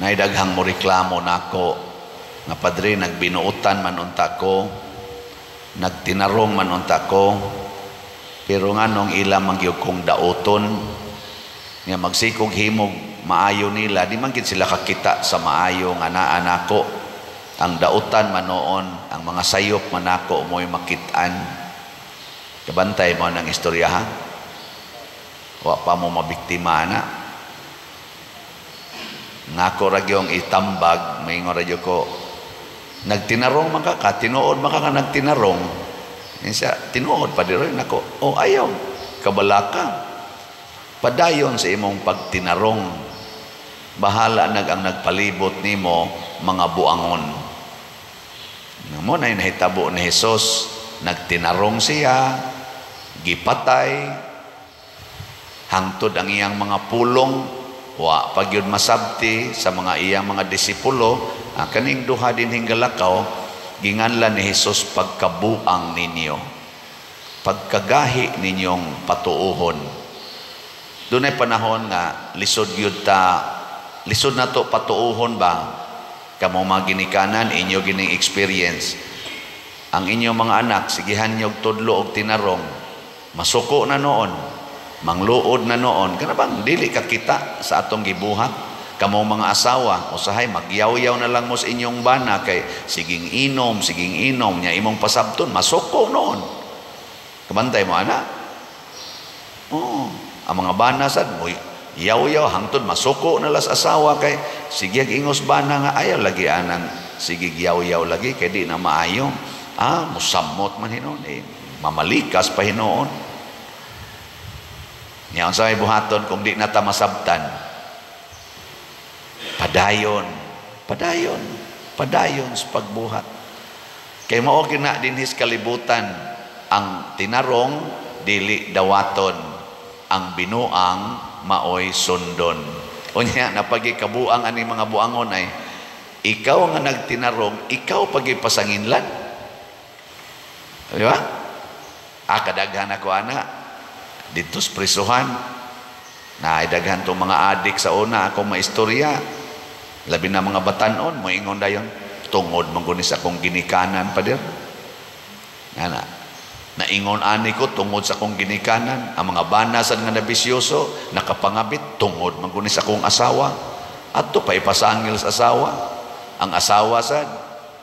Naay daghang mo reklamo nako nga, "Padre, nagbinuotan man unta ko, nagtinarong man unta ko, pero nganong ila man gyud kong daoton nga magsikog himog maayo nila, di man gid sila kakita sa maayo nga naa nako. Ang dautan man noon, ang mga sayop man nako mo'y makit-an." Kabantay mo ng istorya, ha? Wa pa mo mabiktima na. Nako ra gyung itambag, maingon ra gyud ko, nagtinarong man ka, tinuod man ka nga nagtinarong. Siya, tinuod pa diri nako. Oh, ayaw kabalaka. Padayon sa imong pagtinarong. Bahala nag ang nagpalibot nimo mga buangon. Mo na nahitabo ni Jesus, nagtinarong siya, gipatay, hangtod ang iyang mga pulong wa pa gyud masabti sa mga iyang mga disipulo. Ah, kaning duha dinhing galakaw, ginganlan ni Jesus pagkabuang ninyo, pagkagahi ninyong patuuhon. Dunay panahon nga lisod gyud ta, lisod na to patuuhon ba. Kamo mga ginikanan, inyo gining experience ang inyong mga anak, sigihan nyo tudlo og tinarong, masuko na noon, mangluod na noon, kana bang dili ka kita sa atong gibuhat. Kamo mga asawa, usahay magyaw-yaw na lang mo sa inyong bana kay siging inom, siging inom nya, imong pasabton, masuko noon. Kabantay mo ana? Oh, ang mga bana sad mo yaw-yaw hangtod masuko na las asawa kay sige ingos bana nga ayaw lagi anang sige yaw-yaw lagi kay di na maayo. Ah, musamot man hinuon eh, mamalikas pa hinuon. Nya unsa may buhaton kung di na ta masabtan? Padayon, padayon, padayon sa pagbuhat. Kay mao gina dinhis kalibutan, ang tinarong dili dawaton, ang binuang maoy sundon. Unya napagi kabuang ani mga buangon ay ikaw nga nagtinarong, ikaw pagi pasanginlan. Di ba? Ah, kadaghan ako ana dito sa prisuhan. Na daghan tong mga adik sa una akong maistorya. Labi na mga batanon, moingon dayon, "Tungod man guni sa akong ginikanan, pader. Ana, naingon ani ko tungod sa akong ginikanan." Ang mga bana sad nga nabisyoso, nakapangabit, "Tungod man guni sa akong asawa." Adto pa ipasangil sa asawa. Ang asawa sad,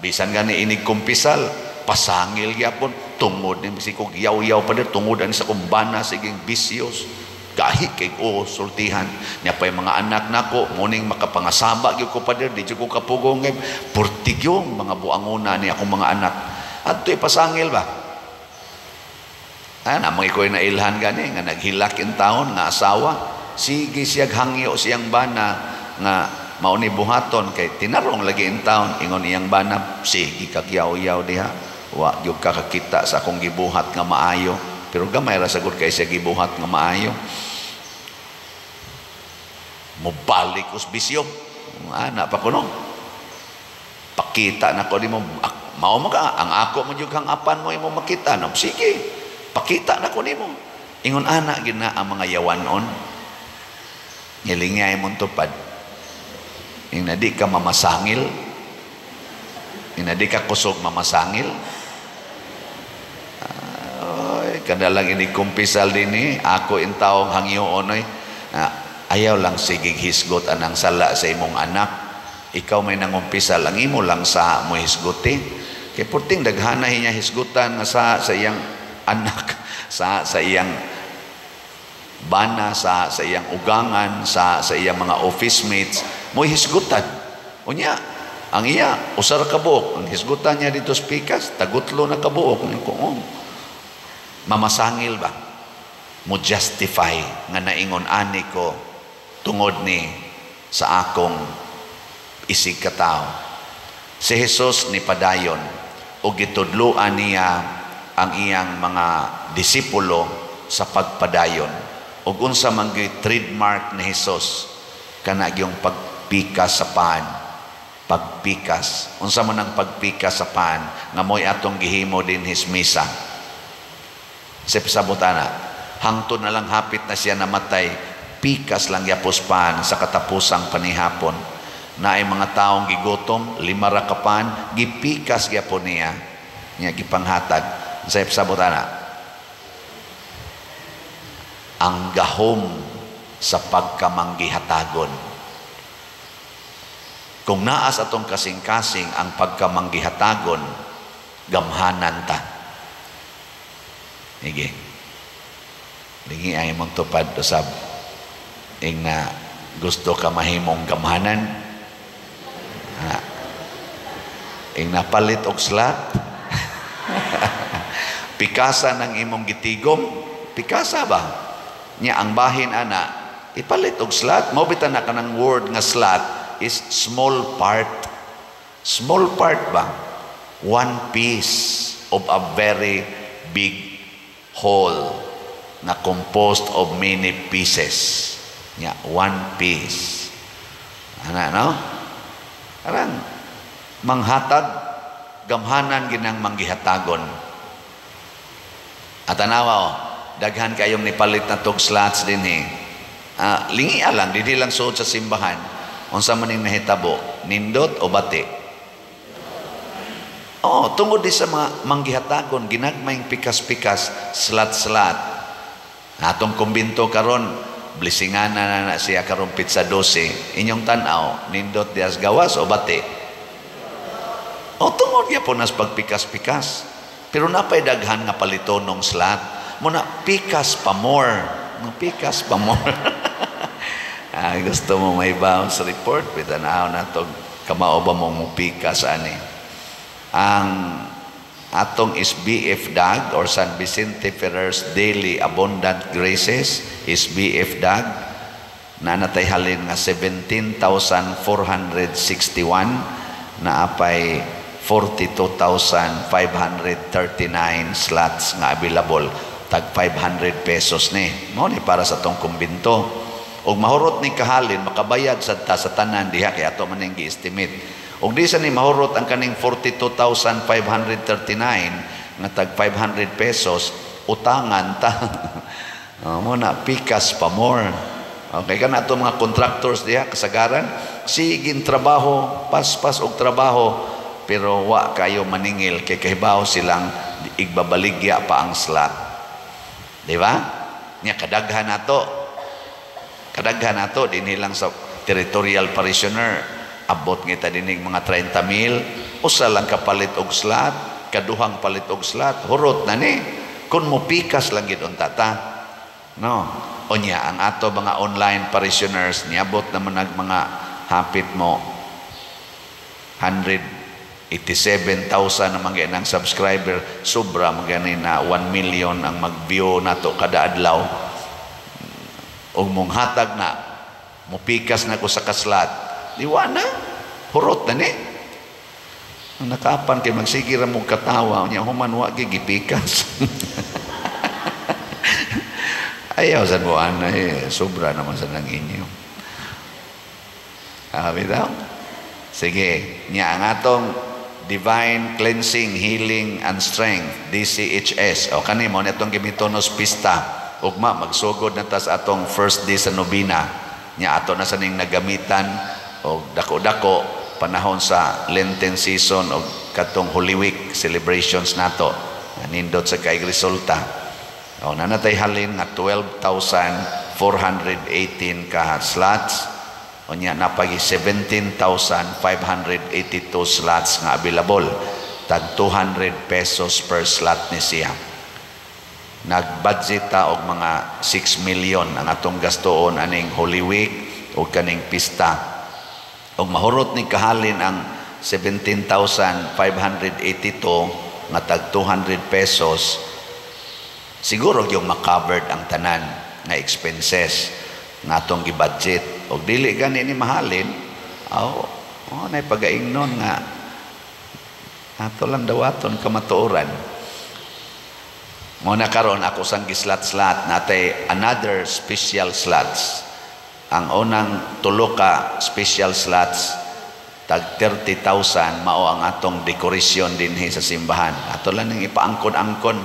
bisan gani inig kumpisal, pasangil gyapon, "Tungod ni si kog yaw-yaw, pader, tungod ani sa akong bana siging bisyos. Gahi kay o sultihan niya pa yung mga anak nako, muning makapangasaba gyud ko, pader, di jud ko kapugong kay purtigyong mga buangona ni akong mga anak." Adto ipasangil ba? Ay, namang iko'y nailhan gani nga naghilak in taon nga asawa, sige siyag hangyo siyang bana nga mao ni buhaton kay tinarong lagi in taon. Ingon iyang bana, "Sige kag yaw-yaw diha, wa gyud ka kakita sa akong gibuhat nga maayo." Pero gamay ra sagud kay siya gibuhat nga maayo. Mobalik us bisyo. Ana pa kuno. "Pakita na ko nimo, mao man ka, ang ako mo jud kang apan mo imo makita no. Sige, pakita na ko nimo." Ingon ana gid na ang mga yawanon. Ngilingay mong tupad. Ing di ka mamasangil. Ing di ka kusog mamasangil. Ay, kada lang ini kumpisal dinhi, ako in taong hangyoon oy. Ah, ayaw lang sigig hisgot anang sala sa imong anak. Ikaw may nangumpisal, ang imo lang sa mo hisguti. Kay purting daghana niya hisgutan nga sa iyang anak, sa iyang bana, sa iyang ugangan, sa iyang mga office mates, mo hisgutan. Unya, ang iya, usar ka buok. Ang hisgutan niya dito sa pikas, tagutlo na kabuok. Oh, mamasangil ba? Mo justify nga naingon ani ko tungod ni sa akong isig katao. Si Jesus ni padayon o gitudloan niya ang iyang mga disipulo sa pagpadayon. Ug unsa man gyud trademark ni Jesus? Kana gyung pagpikas sa paan. Pagpikas. Unsa man ang pagpikas sa paan nga mo'y atong gihimo dinhi sa misa? Sa pasabot ana, hangtod na lang hapit na siya namatay, pikas lang yapos paan sa katapusang panihapon. Naay mga taong gigutom, 5 ra ka pan, gipikas gyapon niya. Nya gipanghatag. Unsay pasabot ana? Ang gahom sa pagkamanggihatagon. Kung naa sa atong kasing-kasing ang pagkamanggihatagon, gamhanan ta. Sige. Lingi ay mong tupad usab. Ing na gusto ka mahimong gamhanan. Ha. Ing napalit og slot. Pikasa ng imong gitigom. Pikasa ba? Nya ang bahin ana, ipalit og slot. Mao bitan na kanang word nga slot is small part. Small part ba? One piece of a very big whole na composed of many pieces. Nya, one piece. Ana, no? Arang manghatag, gamhanan ginang manggihatagon. At tanawa, oh, daghan kayong nipalit na tog slots din eh. Lingia lang, dili lang suod sa simbahan. Unsa man ning nahitabo, nindot o bati? Oh, tungod di sa mga manggihatagon, ginagmayng pikas-pikas, slat-slat. Atong kumbinto karon, blessingan na na siya karon petsa 12. Inyong tan-aw, nindot dias gawas o bati? O tungod gyapon nas pagpikas-pikas. Pero napay daghan nga palitonong slat. Muna pikas pa more. Pikas pa more. Gusto mo may bounce report, pitanaw na to, kamao ba mo mupikas ani. Ang atong SBF DAG or San Vicente Ferrer's Daily Abundant Graces SBF DAG na natay halin nga 17,461 na apay 42,539 slots nga available, tag 500 pesos ni. Mao ni para sa atong kumbinto. Og mahurot ni kahalin makabayad sad ta sa tanan diha kay ato man ning gi-estimate. Og di sa ni mahurot ang kaning 42,539 nga tag 500 pesos, utangan ta. Oh, mo na pikas pa more. Okay ka na ato mga contractors diha kasagaran sigin trabaho, paspas og trabaho, pero wa kayo maningil kay kahibaw silang igbabaligya pa ang slot. Di ba? Nya kadaghan nato. Kadaghan nato dinhi lang sa territorial parishioner abot ngita dinig mga 30,000, usa lang kapalit og slot, kaduhang palit og slot, hurot na ni. Kun mo pikas lang gid unta ta. No. Unya ang ato mga online parishioners niabot naman nag mga hapit mo 187,000 na mga inang subscriber, sobra mga gani na 1 million ang mag-view nato kada adlaw. Og mong hatag na, mupikas na ko sa kaslat, diwa na, hurot na ni. Ang nakapan kay magsige ra mo katawa, unya human wa gyud gipikas. Ayaw sa buwan, ay, sobra naman sa nang inyo. Bitaw? Sige, niya ang atong Divine Cleansing, Healing and Strength, DCHS. O kani mo na itong gimitonos pista. Ugma, magsugod na ta sa atong first day sa nobina. Nya ato na sa ning nagamitan og dako-dako panahon sa Lenten season og katong Holy Week celebrations nato. Nindot sa kay resulta. O nanatay halin nga 12,418 ka slots. Unya napagi 17,582 slots nga available. Tag 200 pesos per slot ni siya. Nag-budget ta og mga 6 million ang atong gastoon aning Holy Week o kaning pista. Og mahurot ni kahalin ang 17,582 nga tag 200 pesos, siguro yung makovered ang tanan nga expenses nga atong gi-budget. Og dili gani ni mahalin, aw, oh, nay pagaingnon nga ato lang dawaton kamatuoran. Muna karon ako sang gislat-slat natay another special slots. Ang unang tulo ka special slots tag 30,000 mao ang atong dekorasyon dinhi sa simbahan. Ato lang ning ipaangkon-angkon.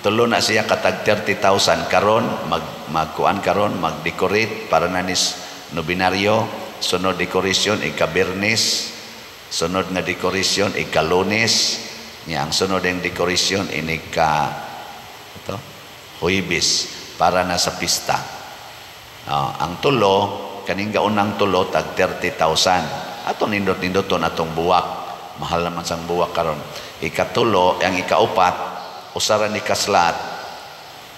Tulo na siya katag 30,000 karon magkuan karon magdecorate para na nis nobinaryo. Sunod decoration ika-Biyernes, sunod nga decoration ika-Lunes, nya ang sunod ang decoration inig ka ito, Huwebes, para na sa pista. Ang tulo, kaning gaunang tulo tag 30,000. Ato nindot-nindoton atong buwak. Mahal naman sang buwak karon. Ikatulo, ang ikaupat, usara ni kaslat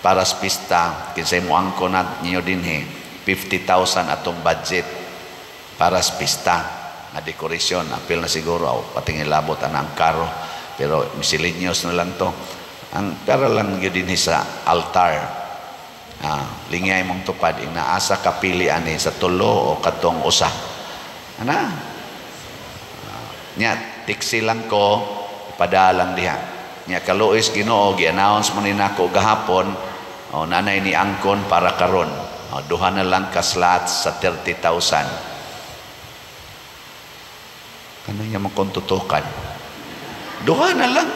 para sa pista, kinsay mo angko na niyo dinhi, 50,000 atong budget para sa pista nga dekorasyon. Apil na siguro, aw, pating ilabot ana ang karo, pero miscellaneous na lang to. Ang para lang gyud dinhi sa altar. Lingay mong tupad, inaasa kapili ani sa tulo o katong usa. Ana? Nya, tiksi lang ko, padalang diha. Nya kaluoy Ginoo, gi-announce mo ni nako gahapon, o nanay ni angkon para karon. O, duha na lang ka slots sa 30,000. Ano niya mong tutukan? Duha na lang.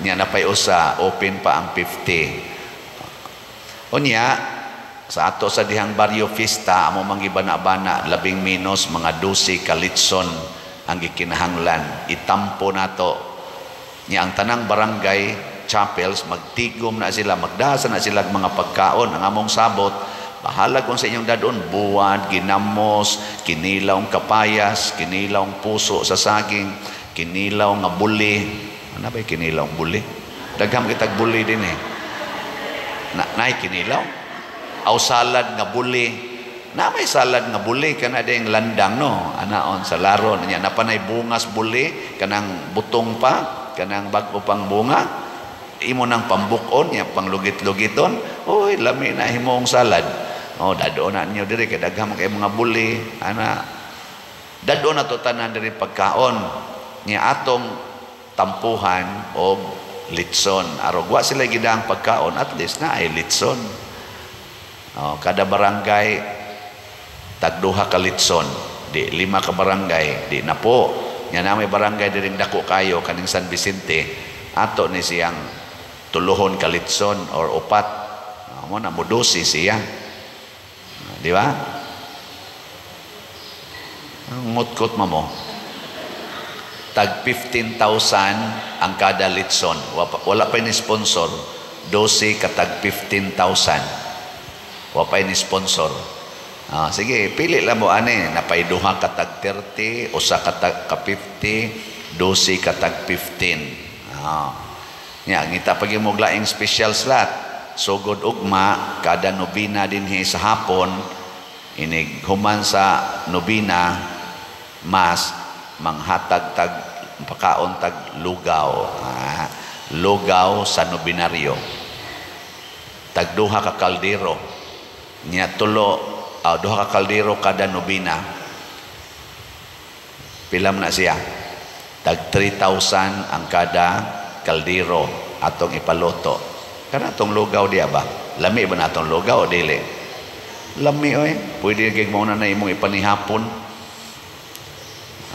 Nya napay usa, open pa ang 50. Unya, sa ato sa dihang baryo fiesta, amo manggibana-bana, labing minus mga 12 ka litson ang gikinahanglan. Itampo nato. Nya ang tanang barangay chapels, magtigom na sila, magdasa na sila mga pagkaon. Ang among sabot, bahala kung sa inyong dadon, buwad, ginamos, kinilaw kapayas, kinilaw puso sa saging, kinilaw nga buli. Ano ba kinilaw buli? Daghang kitag buli din eh. Na, nay kinilaw. Aw salad nga buli. Na may salad nga buli kana ding landang no. Anaon sa laron nya napanay bungas buli kanang butong pa, kanang bag-o pang bunga. Imo nang pambukon nya panglugit-lugiton. Oy, lami na himong salad. Oh, dadon na ninyo diri kay daghang kay mga buli ana. Dadon na to tanan diri pagkaon nya atong tampuhan og litson. Arog wa sila gidang pagkaon, at least na ay litson. Oh, kada barangay tag duha ka litson, di lima ka barangay, di na po. Nya na may barangay diring dako kayo kaning San Vicente, ato ni siyang tuluhon ka litson or upat. Oh, mo na modusi siya. Di ba? Ang ngutkot mo mo. Tag 15,000 ang kada litson. Wala pa ni sponsor. 12 katag 15,000. Wala pa ni sponsor. Sige, pili lang mo ani. Napay duha katag 30, usa katag ka 50, 12 katag 15. Nya, ngita pag mo laing special slot. Sugod ugma, kada nobina dinhi sa hapon, inig human sa nobina, mas manghatag tag pakaon tag lugaw. Lugaw sa nobinaryo. Tag duha ka kaldero. Nya tulo, duha ka kaldero kada nobina. Pilam na siya. Tag 3,000 ang kada kaldero atong ipaluto. Kana atong lugaw diya ba? Lami ba na atong lugaw o dili? Lami oy. Pwede gig mo na imong ipanihapon.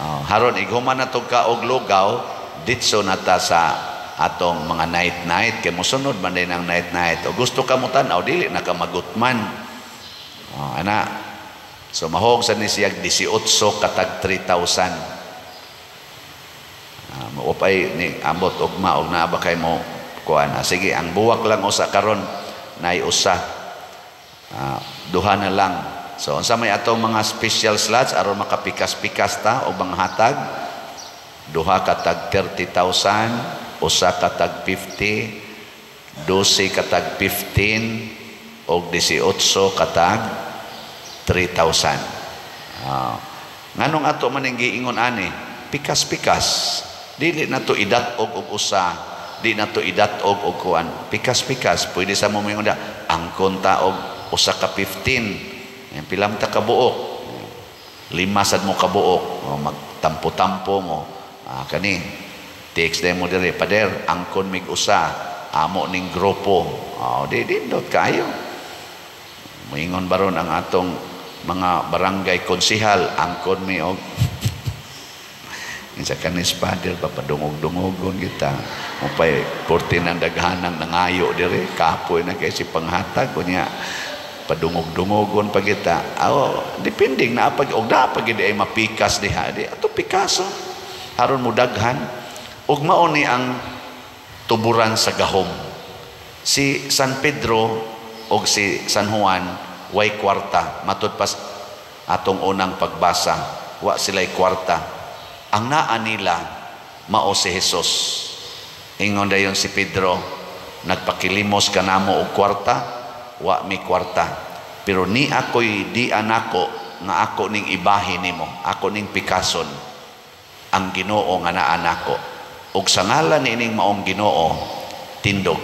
Haron ighuman na tog ka og lugaw, ditso na ta sa atong mga night-night kay mosunod man din ang night-night. O gusto ka mo tan-aw, dili na ka magutman. Ana. So mahog sa ni siya 18 katag 3,000. Maupay ni ambot ugma og naa ba kay mo kuan. Sige, ang buwak lang usa karon nay usa. Duha na lang. So unsa may atong mga special slots aron makapikas-pikas ta og mga hatag? Duha katag 30,000, usa katag 50, 12 katag 15 og 18 katag 3,000. Nganong ato man ning giingon ani? Pikas-pikas. Dili na to idat-og og usa, di na to idat-og og kuan. Pikas-pikas. Pwede sa mo moingon da, angkon ta og usa ka 15. Yan, pilam ta kabuok. Lima sad mo kabuok. O, magtampo-tampo mo. Kani, text mo dire, pader, angkon mig usa, amo ning grupo. O, di dindot kayo. Moingon baron ang atong mga barangay konsihal, angkon mi og insa kanis pader, papadungog-dungogon kita. Mupay porti ng daghanang nangayo dire, kapoy na kay si panghatag unya. Padungog-dungogon pa kita. Oh, depending na pag og naa pa gid ay mapikas diha di ato pikaso aron mo daghan. Ug mao ni ang tuburan sa gahom. Si San Pedro og si San Juan way kwarta, matud pa atong unang pagbasa, wa sila'y kwarta. Ang naa nila mao si Jesus. Ingon dayon si Pedro, "Nagpakilimos ka namo og kwarta, wa mi kwarta. Pero ni ako'y di anako nga ako ning ibahin nimo, ako ning pikason ang Ginoo nga naa nako." Ug sa ngalan niining maong Ginoo, tindog.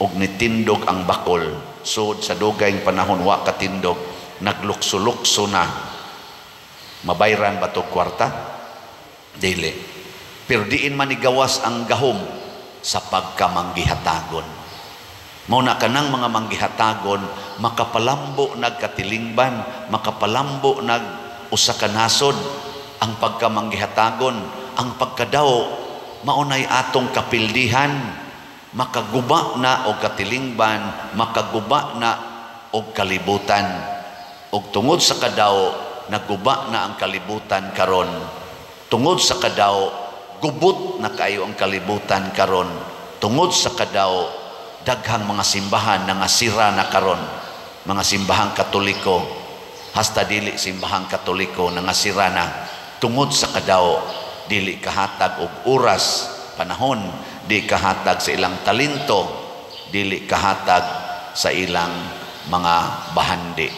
Ug nitindog ang bakol. Sud sa dugay panahon wa katindog, naglukso-lukso na. Mabayran ba to kwarta? Dili. Pero diin man igawas ang gahom? Sa pagkamanggihatagon. Mao na kanang mga manggihatagon makapalambo nagkatilingban, makapalambo nag usa ka nasod. Ang pagkamanggihatagon, ang pagkadaw, mao nay atong kapildihan, makaguba na og katilingban, makaguba na og kalibutan. Og tungod sa kadaw, naguba na ang kalibutan karon. Tungod sa kadaw, gubot na kayo ang kalibutan karon. Tungod sa kadaw, daghang mga simbahan na nga sira na karon. Mga simbahang Katoliko, hasta dili simbahang Katoliko na nga sira na. Tungod sa kadaw, dili kahatag og oras, panahon, di kahatag sa ilang talento, dili kahatag sa ilang mga bahandi.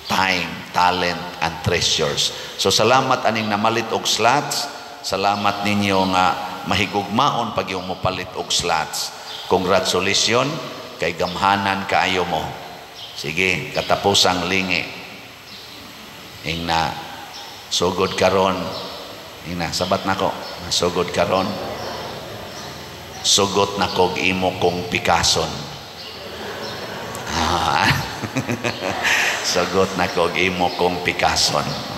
Time, talent, and treasures. So salamat aning namalit og slots. Salamat ninyo nga mahigugmaon pag yung mopalit og slots. Congratulations kay gamhanan kaayo mo. Sige, katapusang lingi. Ingna sugod karon. Ingna sabat nako, sugod karon. Sugot na kog imo kong pikason. Ah. Sugot na kog imo kong pikason.